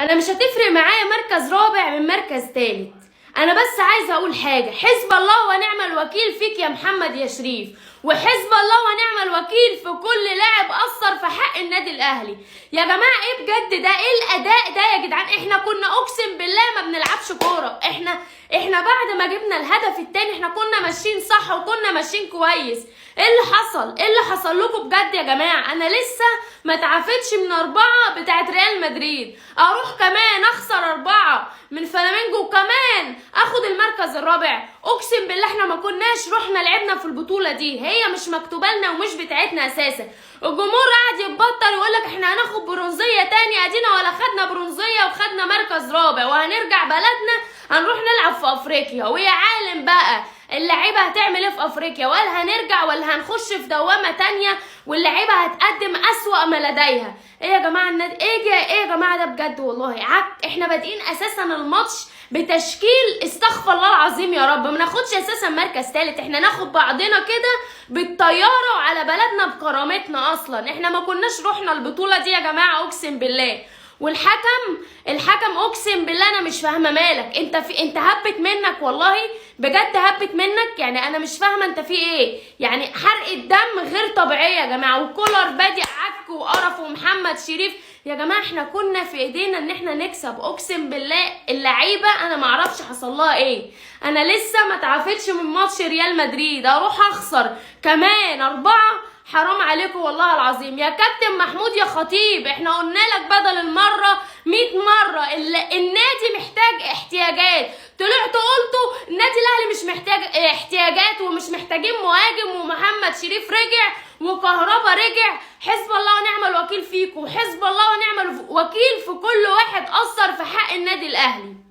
انا مش هتفرق معايا مركز رابع من مركز تالت. انا بس عايزه اقول حاجة، حسب الله ونعم الوكيل فيك يا محمد يا شريف، وحسب الله ونعم الوكيل في كل لاعب اثر في حق النادي الاهلي. يا جماعة ايه بجد ده؟ ايه الاداء ده يا جدعان؟ احنا كنا اقسم بالله ما بنلعبش كورة. احنا بعد ما جبنا الهدف التاني احنا كنا ماشيين صح وكنا ماشيين كويس. ايه اللي حصل؟ ايه اللي حصل لكم بجد يا جماعة؟ انا لسه ما تعافتش من 4 بتاعت ريال مدريد، اروح كمان اخسر 4 من فلامينجو وكمان اخد المركز الرابع. اقسم بالله احنا ما كناش رحنا لعبنا في البطولة دي، هي مش مكتوبة لنا ومش بتاعتنا اساسا. الجمهور قاعد يتبطل ويقول لك احنا هناخد برونزيه تاني، ادينا ولا خدنا برونزيه وخدنا مركز رابع وهنرجع بلدنا هنروح نلعب في افريقيا. ويا عالم بقى اللعيبة هتعمل ايه في افريقيا، ولا هنرجع ولا هنخش في دوامه تانية واللعيبة هتقدم اسوأ ما لديها. ايه يا جماعة النادي؟ ايه يا جماعة ده بجد والله عك. احنا بادئين اساسا الماتش بتشكيل استغفر الله العظيم يا رب، ما ناخدش اساسا مركز ثالث، احنا ناخد بعضنا كده بالطيارة وعلى بلدنا بكرامتنا. اصلا احنا ما كناش رحنا البطولة دي يا جماعة اقسم بالله. والحكم الحكم اقسم بالله انا مش فاهمه مالك انت، في انت هبت منك والله بجد هبت منك، يعني انا مش فاهمه انت في ايه، يعني حرق الدم غير طبيعية يا جماعة. وكولر بادئ عك وقرف ومحمد شريف يا جماعة، احنا كنا في ايدينا ان احنا نكسب اقسم بالله. اللعيبة انا معرفش حصل لها ايه، انا لسه ما تعافتش من ماتش ريال مدريد اروح اخسر كمان 4، حرام عليكم والله العظيم. يا كابتن محمود يا خطيب، احنا قلنا لك بدل المرة 100 مرة النادي محتاج احتياجات، طلعت قلتوا النادي الاهلي مش محتاج احتياجات ومش محتاجين مهاجم، ومحمد شريف رجع وكهربا رجع. حسب الله ونعم الوكيل فيكم، وحسب الله ونعم الوكيل في كل واحد اثر في حق النادي الاهلي.